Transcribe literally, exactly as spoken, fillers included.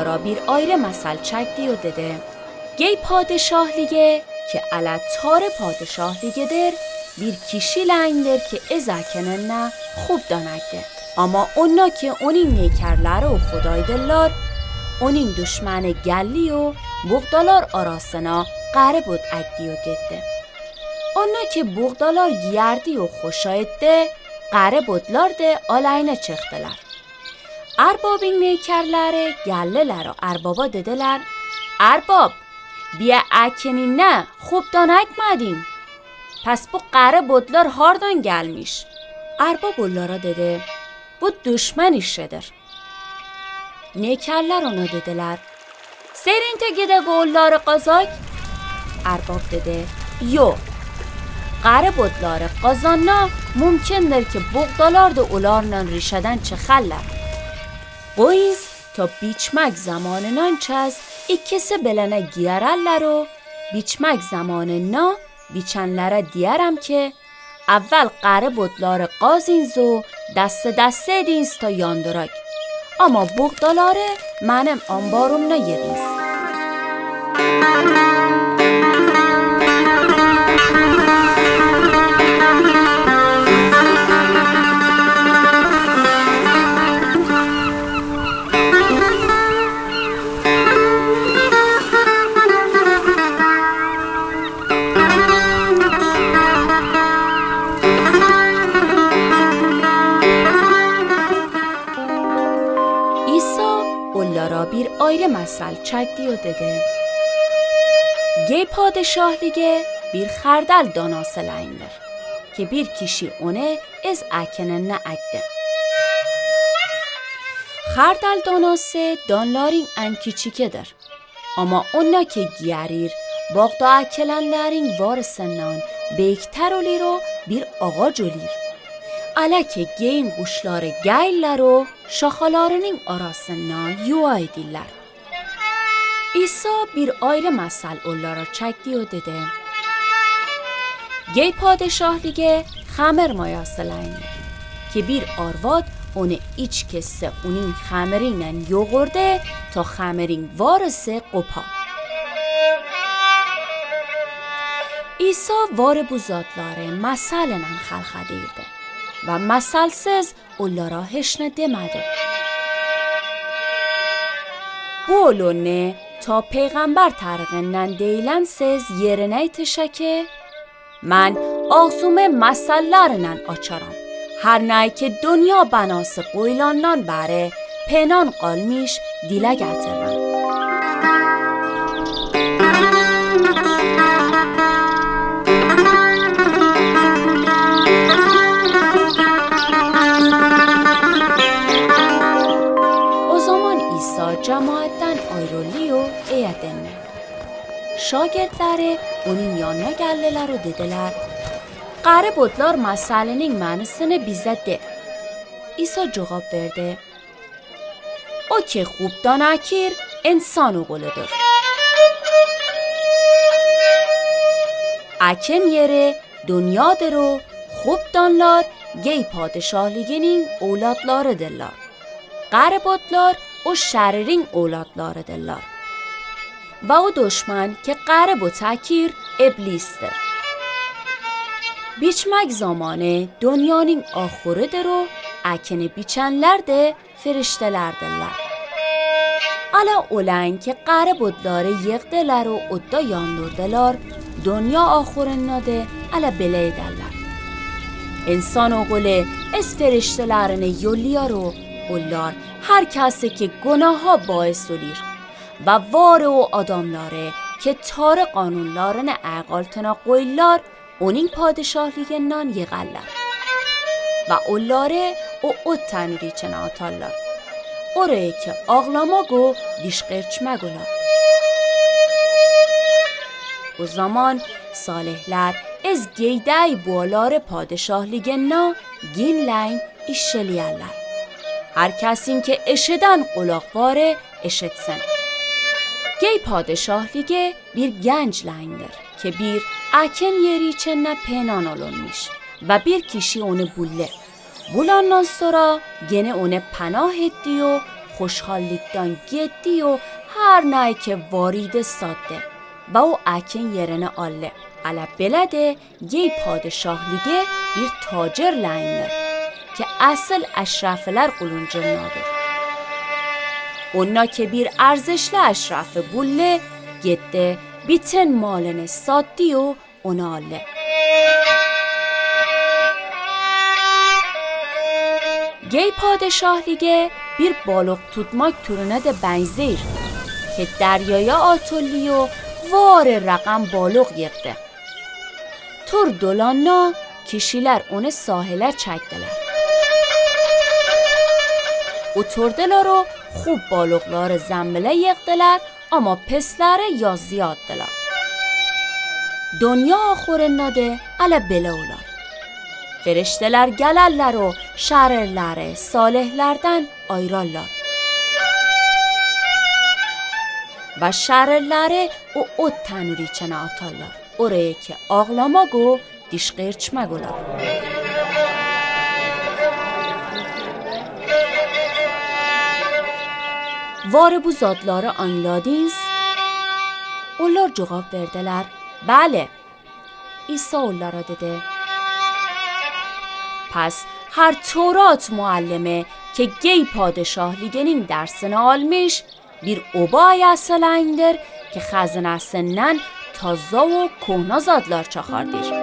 Ra bir ayrı masal çakdi o dedi. Gey padişahlige ki ala tare padişahligedir, bir kişilendir ki ez akenenna hupdanakdi. Ama onna ki onin neykerleri o hudaydillar, onin duşmeni gelli o buğdalar arasına qarı bud akdi o gitti. Onna ki buğdalar giyerdi o hoşa etti, qarı budlar de alayına çıhtılar. Erbabin neykerleri gelliler o erbaba dediler: Erbab, biye akeninna hupdanakmadin. Pes bu qarı budlar hardan gelmiş? Erbab ollara dedi: Bu duşmen işidir. Neykerler ona dediler: Serinta gideg olları qazak? Erbab dedi: Yo. Qarı budları qazanna mümkindir ki buğdalar da olarnan rişeden çıhallar. Qoyinz ta biçmek zamanınan çez ikisi bilene giyerellar o biçmek zamanınna biçenlere diyerem ki, evvel qarı budları qazinz o deste deste edinz ta yandırak. Ama buğdaları menim ambarımna yerinz. İsa ollara bir ayrı masal çakdi o dedi. Gey padişahlige bir hardal danası leindir ki bir kişi onu ez akenenna akdi. Hardal danası danların en kiçikidir. Ama onna ki giyerir, buğda akelenlerin varısından bekter olir o bir ağac olir. Ala ki geyin quşları geyiller o şahalarının arasına yuva ediller. İsa bir ayrı masal ollara çakdi o dedi. Gey padişahlige hamir mayası leindir ki bir arvad onu iç kesse onin hamirinen yoğurdı ta hamirin varısı qopa. İsa varı bu zatları masalinen halha deyirdi ve masalsız ollara hiç ne demedi. Bu olunı ta peyğamber tarığından deyilen söz yerine yetişe ki, men ağzımı masallarınan açaram. Her nay ki dünya banası qoylandan beri penan qalmış dile getirrem. O zaman İsa cemaatdan ayrılıyor, eve dönne. Şagirdleri onun yanına geldiler o dediler: Qarı butlar masalının manısını bize de. İsa cevap verdi: O ki huptan akir, insan oğludur. Aken yeri dünyadır o huptanlar gey padişahliginin olatlarıdırlar. Qarı butlar o şerrin olatlarıdırlar. Ve o duşman ki qarı but akir, iblisdir. Biçmek zamanı dünyanın ahırıdır o akeni biçenler de firiştelerdirler. Ala olan ki qarı butları yığdılar o otta yandırdılar, dünya ahırında de ala bile ederler. İnsan oğulu öz firiştelerini yollayar o, olar her kesi ki günaha bais olir. Ve var o adamları ki Tarı qanunlarını ayaq altına qoylar, onun padişahliginden yığallar. Ve olları o ottan içine atallar. Oraya ki ağlamaq o diş qırçmaq olar. O zaman salihler ez geydey buaları padişahliginde ginleyn işeleyerler. Her kesin ki eşiden qulaq varı eşitsin. Gey padişahligi bir genç layndır ki bir aken yeri içinde penan olunmış ve bir kişi onu bulle. Bulandan sora gene onu panah etti o Hoşhallikdan getti o har nay ke varide satte. Ba o aken yerene alle. Ala belade gey padişahlige bir tacer laynner ke asil eşrafeler quluncennadır. Onna ke bir erzişli eşrafe bulle, gette biten malene satti o ona alle. Gey padişahlige bir balık tutmak türüne de benzeyr. Ke deryaya atılli o vare raqam balık yıqdı. Tur dolanna kişiler onu sahile çektiler. Oturdılar o hub balıkları zembile yıqtılar, ama pisleri yazıya attılar. Dünya ahırında de ala bele olar. Ferişteler gelerler o şerirleri salihlerden ayırarlar. Ve şerirleri o ot tenürü içine atarlar. Oraya ke ağlamak o dişqirçmek olar. Vare bu zatları aňladınız? Olar cevap verdiler: Bele. İsa olara dedi: Pes har Tevrat muallimi ke gey padişahliginiň dersini almış, bir oba eýesi laýyndyr ke hazinesinden taza we kohna zatlar çahardyr.